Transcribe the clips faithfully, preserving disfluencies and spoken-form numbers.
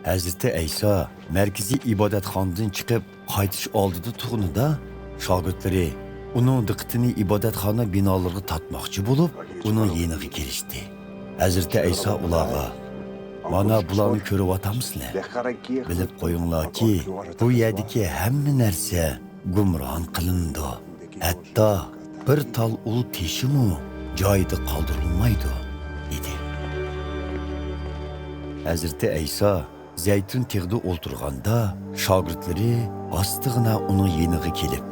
ھەزرىتى ئەيسا مەركىزىي ئىبادەتخانىدىن چىقىپ قايتىش ئالدىدا تۇرغىنىدا، شاگىرتلىرى ئۇنىڭ دىققىتىنى ئىبادەتخانا بىنالىرىغا تارتماقچى بولۇپ، ئۇنىڭ يېنىغا كېلىشتى. ھەزرىتى ئەيسا ئۇلارغا، «مانا بۇلارنى كۆرۈۋاتامسىلەر؟ بىلىپ قويۇڭلاركى، بۇ يەردىكى ھەممە نەرسە گۇمران قىلىنىدۇ. ھەتتا بىر تال ئۇل تېشىمۇ جايىدا قالدۇرۇلمايدۇ» دېدى. ھەزرىتى ئەيسا زەيتۇن تېغىدا ئولتۇرغاندا، شاگىرتلىرى ئاستىغىنا ئۇنىڭ يېنىغا كېلىپ،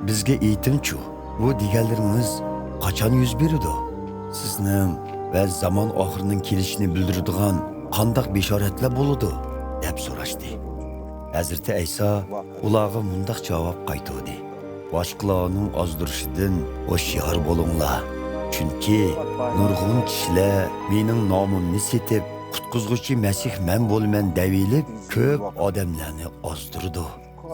«بىزگە ئېيتىڭچۇ، بۇ دېگەنلىرىڭىز قاچان يۈز بېرىدۇ؟ سىزنىڭ ۋە زامان ئاخىرىنىڭ كېلىشىنى بىلدۈرىدىغان قانداق بېشارەتلەر بولىدۇ؟» دەپ سوراشتى. ھەزرىتى ئەيسا ئۇلارغا مۇنداق جاۋاب قايتۇردى: «باشقىلارنىڭ ئازدۇرۇشىدىن ھوشيار بولۇڭلار. چۈنكى نۇرغۇن كىشىلەر مېنىڭ نامىمنى سېتىپ، قۇتقۇزغۇچى مەسىھ مەن بولىمەن دەۋېلىپ، كۆپ ئادەملەرنى ئازدۇرىدۇ.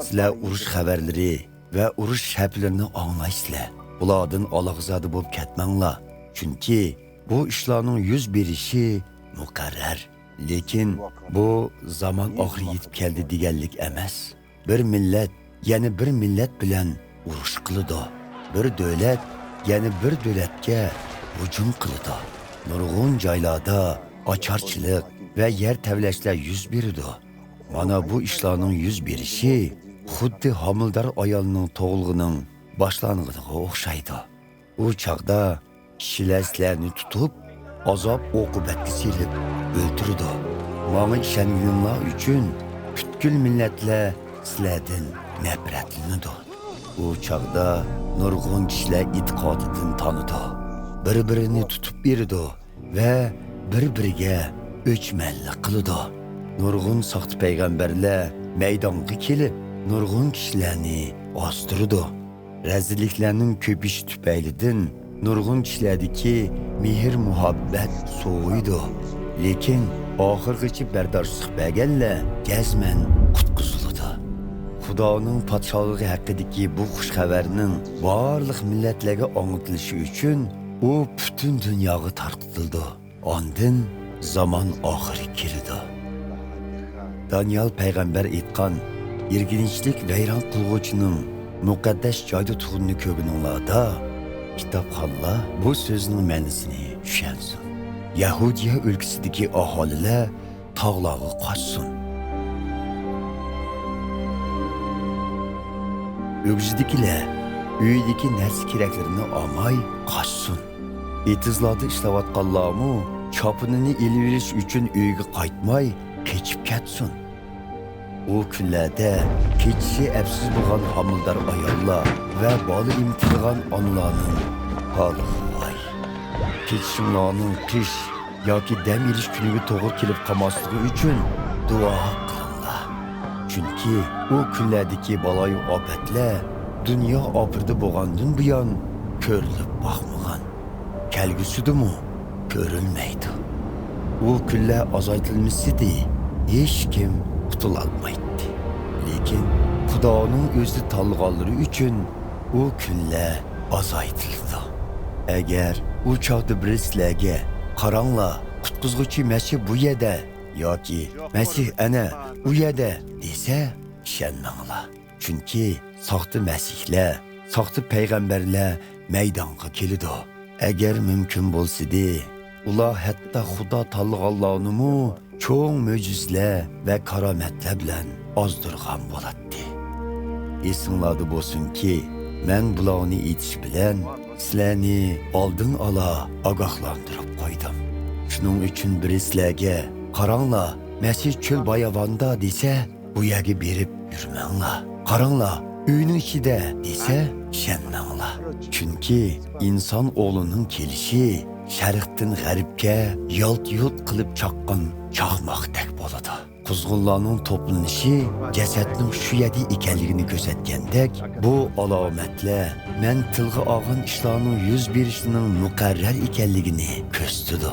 سىلەر ئۇرۇش خەۋەرلىرى ۋە ئۇرۇش شەپىلىرىنى ئاڭلايسىلەر. بۇلاردىن ئالاقىزادە بولۇپ كەتمەڭلار. چۈنكى بۇ ئىشلارنىڭ يۈز بېرىشى مۇقەررەر. لېكىن بۇ زامان ئاخىرى يېتىپ كەلدى دېگەنلىك ئەمەس. بىر مىللەت يەنە بىر مىللەت بىلەن ئۇرۇش قىلىدۇ. بىر دۆلەت يەنە بىر دۆلەتكە ھۇجۇم قىلىدۇ. نۇرغۇن جايلاردا ئاچارچىلىق ۋە يەر تەۋرەشلەر يۈز بېرىدۇ. مانا بۇ ئىشلارنىڭ يۈز بېرىشى خۇددى ھامىلىدار ئايالنىڭ تۇغۇلغىنىڭ باشلانغىنىغا ئوخشايدۇ. ئۇ چاغدا كىشىلەر سىلەرنى تۇتۇپ، ئازاب-ئوقۇبەتكە سېلىپ ئۆلتۈرىدۇ. ماڭا ئىشەنگىنىڭلار ئۈچۈن پۈتكۈل مىللەتلەر سىلەردىن نەپرەتلىنىدۇ. ئۇ چاغدا نۇرغۇن كىشىلەر ئېتىقادىدىن تانىدۇ، بىر-بىرىنى تۇتۇپ بېرىدۇ ۋە بىر-بىرىگە ئۆچمەنلىك قىلىدۇ. نۇرغۇن ساختا پەيغەمبەرلەر مەيدانغا كېلىپ، نۇرغۇن كىشىلەرنى ئازدۇرىدۇ. رەزىللىكلەرنىڭ كۆپىيىشى تۈپەيلىدىن نۇرغۇن كىشىلەردىكى مېھىر-مۇھەببەت سوۋۇيدۇ. لېكىن ئاخىرغىچە بەرداشلىق بەرگەنلەر جەزمەن قۇتقۇزۇلىدۇ. خۇدانىڭ پادىشاھلىقى ھەققىدىكى بۇ خۇش خەۋەرنىڭ بارلىق مىللەتلەرگە ئاڭلىتىلىشى ئۈچۈن ئۇ پۈتۈن دۇنياغا تارقىتىلىدۇ. ئاندىن زامان ئاخىرى كېلىدۇ. دانىيال پەيغەمبەر ئېيتقان، «يىرگىنچلىك ۋەيران قىلغۇچىنىڭ مۇقەددەس جايدا تۇرغىنىنى كۆرگىنىڭلاردا، كىتابخانلار بۇ سۆزنىڭ مەنىسىنى چۈشەنسۇن. يەھۇدىيە ئۆلكىسىدىكى ئاھالىلەر تاغلارغا قاچسۇن. ئۆگزىدىكىلەر ئۆيىدىكى نەرسە-كېرەكلىرىنى ئالماي قاچسۇن. ئېتىزلاردا ئىشلەۋاتقانلارمۇ چاپىنىنى ئېلىۋېلىش ئۈچۈن ئۆيىگە قايتماي قېچىپ كەتسۇن. ئۇ كۈنلەردە كېچىسى ئەپسىز بولغان ھامىلىدار ئاياللار ۋە بالا ئېمىتىدىغان ئانىلارنىڭ ھالىغا ۋاي! كېچىشىڭلارنىڭ قىش ياكى دەم ئېلىش كۈنىگە توغرا كېلىپ قالماسلىقى ئۈچۈن دۇئا قىلىڭلار. چۈنكى ئۇ كۈنلەردىكى بالايىئاپەتلەر دۇنيا ئاپىرىدە بولغاندىن بۇيان كۆرۈلۈپ باقمىغان، كەلگۈسىدىمۇ كۆرۈلمەيدۇ. ئۇ كۈنلەر ئازايتىلمىسىدى، ھېچكىم قۇتۇلالمايتتى. لېكىن خۇدانىڭ ئۆزى تاللىغانلىرى ئۈچۈن ئۇ كۈنلەر ئازايتىلىدۇ. ئەگەر ئۇ چاغدا بىرى سىلەرگە، «قاراڭلار، قۇتقۇزغۇچى مەسىھ بۇ يەردە» ياكى «مەسىھ ئەنە ئۇ يەردە» دېسە، ئىشەنمەڭلار. چۈنكى ساختا مەسىھلەر، ساختا پەيغەمبەرلەر مەيدانغا كېلىدۇ. ئەگەر مۇمكىن بولسىدى، ئۇلار ھەتتا خۇدا تاللىغانلارنىمۇ چوڭ مۆجىزىلەر ۋە كارامەتلەر بىلەن ئازدۇرغان بولاتتى. ئېسىڭلاردا بولسۇنكى، مەن بۇلارنى ئېيتىش بىلەن سىلەرنى ئالدىن ئالا ئاگاھلاندۇرۇپ قويدۇم. شۇنىڭ ئۈچۈن بىرى سىلەرگە، «قاراڭلار، مەسىھ چۆل باياۋاندا» دېسە، «بۇ يەرگە بېرىپ يۈرمەڭلار. قاراڭلار، ئۆينىڭ ئىچىدە» دېسە، ئىشەنمەڭلار. چۈنكى ئىنسان ئوغلىنىڭ كېلىشى شەرقتىن غەربكە يالت-يۇلت قىلىپ چاققان چاقماقتەك بولىدۇ. قۇزغۇنلارنىڭ توپلىنىشى جەسەتنىڭ شۇ يەردە ئىكەنلىكىنى كۆرسەتكەندەك، بۇ ئالامەتلەر مەن تىلغا ئالغان ئىشلارنىڭ يۈز بېرىشىنىڭ مۇقەررەر ئىكەنلىكىنى كۆرسىتىدۇ.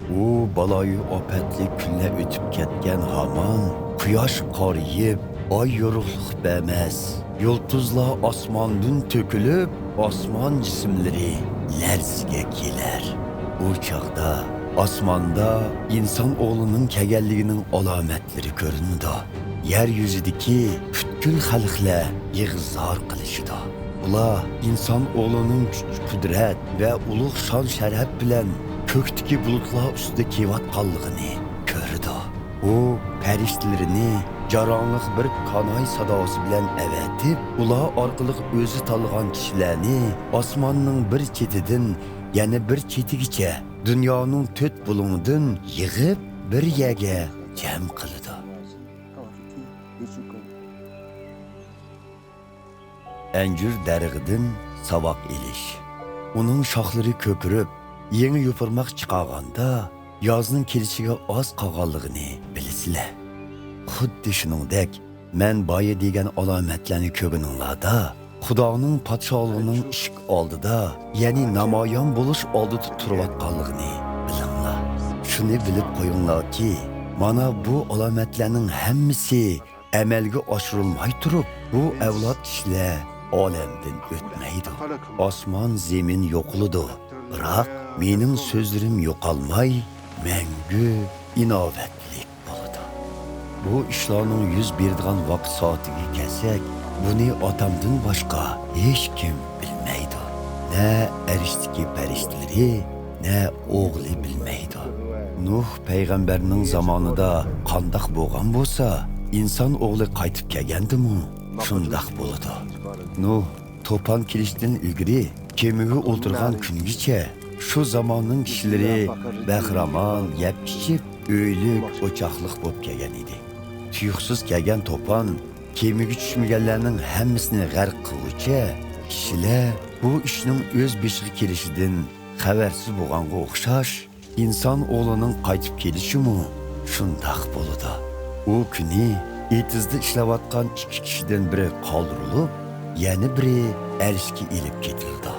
ئۇ بالايىئاپەتلىك كۈنلەر ئۆتۈپ كەتكەن ھامان، قۇياش قارىيىپ، ئاي يورۇقلۇق بەرمەس، يۇلتۇزلار ئاسماندىن تۆكۈلۈپ، ئاسمان جىسىملىرى لەرزىگە كېلەر. ئۇ چاغدا ئاسماندا ئىنسان ئوغلىنىڭ كەلگەنلىكىنىڭ ئالامەتلىرى كۆرۈنىدۇ. يەر يۈزىدىكى پۈتكۈل خەلقلەر يىغا-زار قىلىشىدۇ. ئۇلار ئىنسان ئوغلىنىڭ كۈچ-قۇدرەت ۋە ئۇلۇغ شان-شەرەپ بىلەن كۆكتىكى بۇلۇتلار ئۈستىدە كېلىۋاتقانلىقىنى كۆرىدۇ. ئۇ پەرىشتىلىرىنى جاراڭلىق بىر كاناي ساداسى بىلەن ئەۋەتىپ، ئۇلار ئارقىلىق ئۆزى تاللىغان كىشىلەرنى ئاسماننىڭ بىر چېتىدىن يەنە بىر چېتىگىچە، دۇنيانىڭ تۆت بۇلۇڭىدىن يىغىپ، بىر يەرگە جەم قىلىدۇ. ئەنجۈر دەرىخىدىن ساۋاق ئېلىش. ئۇنىڭ شاخلىرى كۆكىرىپ، يېڭى يوپۇرماق چىقارغاندا، يازنىڭ كېلىشىگە ئاز قالغانلىقىنى بىلىسىلەر. خۇددى شۇنىڭدەك، مەن بايا دېگەن ئالامەتلەرنى كۆرگىنىڭلاردا، خۇدانىڭ پادىشاھلىقىنىڭ ئىشىك ئالدىدا، يەنى نامايان بولۇش ئالدىدا تۇرۇۋاتقانلىقىنى بىلىڭلار. شۇنى بىلىپ قويۇڭلاركى، مانا بۇ ئالامەتلەرنىڭ ھەممىسى ئەمەلگە ئاشۇرۇلماي تۇرۇپ، بۇ ئەۋلاد كىشىلەر ئالەمدىن ئۆتمەيدۇ. ئاسمان، زېمىن يوقىلىدۇ، بىراق مېنىڭ سۆزلىرىم يوقالماي، مەڭگۈ ئىناۋەتلىك بولىدۇ. بۇ ئىشلارنىڭ يۈز بېرىدىغان ۋاقىت سائىتىگە كەلسەك، بۇنى ئاتامدىن باشقا ھېچكىم بىلمەيدۇ. نە ئەرشتىكى پەرىشتىلىرى، نە ئوغلى بىلمەيدۇ. نۇھ پەيغەمبەرنىڭ زامانىدا قانداق بولغان بولسا، ئىنسان ئوغلى قايتىپ كەلگەندىمۇ شۇنداق بولىدۇ. نۇھ توپان كېلىشتىن ئىلگىرى كېمىگە ئولتۇرغان كۈنگىچە شۇ زاماننىڭ كىشىلىرى بەخىرامان، يەپ ئىچىپ، ئۆيلۈك، ئوچاقلىق بولۇپ كەلگەن ئىدى. تۇيۇقسىز كەلگەن توپان كېمىگە چۈشمىگەنلەرنىڭ ھەممىسىنى غەرق قىلغۇچە، كىشىلەر بۇ ئىشنىڭ ئۆز بېشىغا كېلىشىدىن خەۋەرسىز بولغانغا ئوخشاش، ئىنسان ئوغلىنىڭ قايتىپ كېلىشىمۇ شۇنداق بولىدۇ. ئۇ كۈنى ئېتىزدا ئىشلەۋاتقان ئىككى كىشىدىن بىرى قالدۇرۇلۇپ، يەنە بىرى ئەرشكە ئېلىپ كېتىلىدۇ.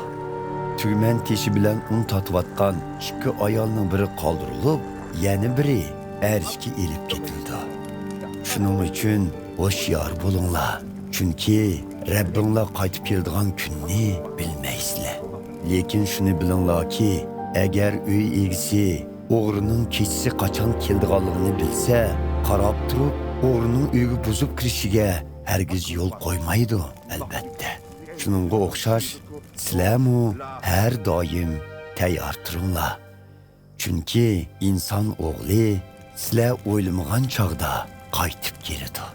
تۈگمەن تېشى بىلەن ئۇن تارتىۋاتقان ئىككى ئايالنىڭ بىرى قالدۇرۇلۇپ، يەنە بىرى ئەرشكە ئېلىپ كېتىلىدۇ. شۇنىڭ ئۈچۈن ھوشيار بولۇڭلار، چۈنكى رەببىڭلار قايتىپ كېلىدىغان كۈننى بىلمەيسىلەر. لېكىن شۇنى بىلىڭلاركى، ئەگەر ئۆي ئىگىسى ئوغرىنىڭ كېچىسى قاچان كېلىدىغانلىقىنى بىلسە، قاراپ تۇرۇپ ئوغرىنىڭ ئۆيگە بۇزۇپ كىرىشىگە ھەرگىز يول قويمايدۇ، ئەلۋەتتە. شۇنىڭغا ئوخشاش، سىلەرمۇ ھەر دائىم تەييار تۇرۇڭلار. چۈنكى ئىنسان ئوغلى سىلەر ئويلىمىغان چاغدا قايتىپ كېلىدۇ.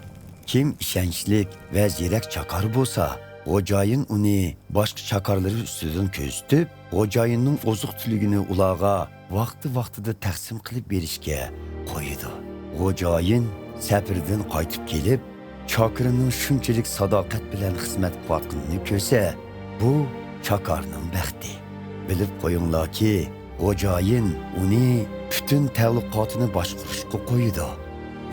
كىم ئىشەنچلىك ۋە زېرەك چاكار بولسا، خوجايىن ئۇنى باشقا چاكارلىرى ئۈستىدىن كۆزىتىپ، خوجايىننىڭ ئوزۇق-تۈلۈكىنى ئۇلارغا ۋاقتى-ۋاقتىدا تەقسىم قىلىپ بېرىشكە قويىدۇ. خوجايىن سەپىرىدىن قايتىپ كېلىپ، چاكىرىنىڭ شۇنچىلىك ساداقەت بىلەن خىزمەت قىلىۋاتقىنىنى كۆرسە، بۇ چاكارنىڭ بەختى. بىلىپ قويۇڭلاركى، خوجايىن ئۇنى پۈتۈن تەئەللۇقاتىنى باشقۇرۇشقا قويىدۇ.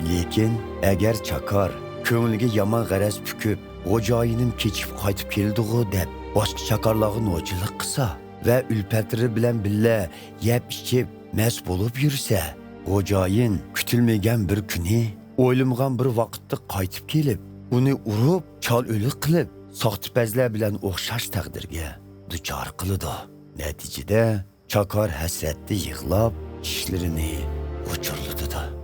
لېكىن ئەگەر چاكار كۆڭلىگە يامان غەرەز پۈكۈپ، «خوجايىنىم كېچىكىپ قايتىپ كېلىدىغۇ» دەپ، باشقا چاكارلارغا نوچىلىق قىلسا ۋە ئۈلپەتلىرى بىلەن بىللە يەپ-ئىچىپ، مەست بولۇپ يۈرسە، خوجايىن كۈتۈلمىگەن بىر كۈنى، ئويلىمىغان بىر ۋاقىتتا قايتىپ كېلىپ، ئۇنى ئۇرۇپ، چال ئۆلۈك قىلىپ، ساختىپەزلەر بىلەن ئوخشاش تەقدىرگە دۇچار قىلىدۇ. نەتىجىدە، چاكار ھەسرەتتە يىغلاپ، چىشلىرىنى غۇچۇرلىتىدۇ.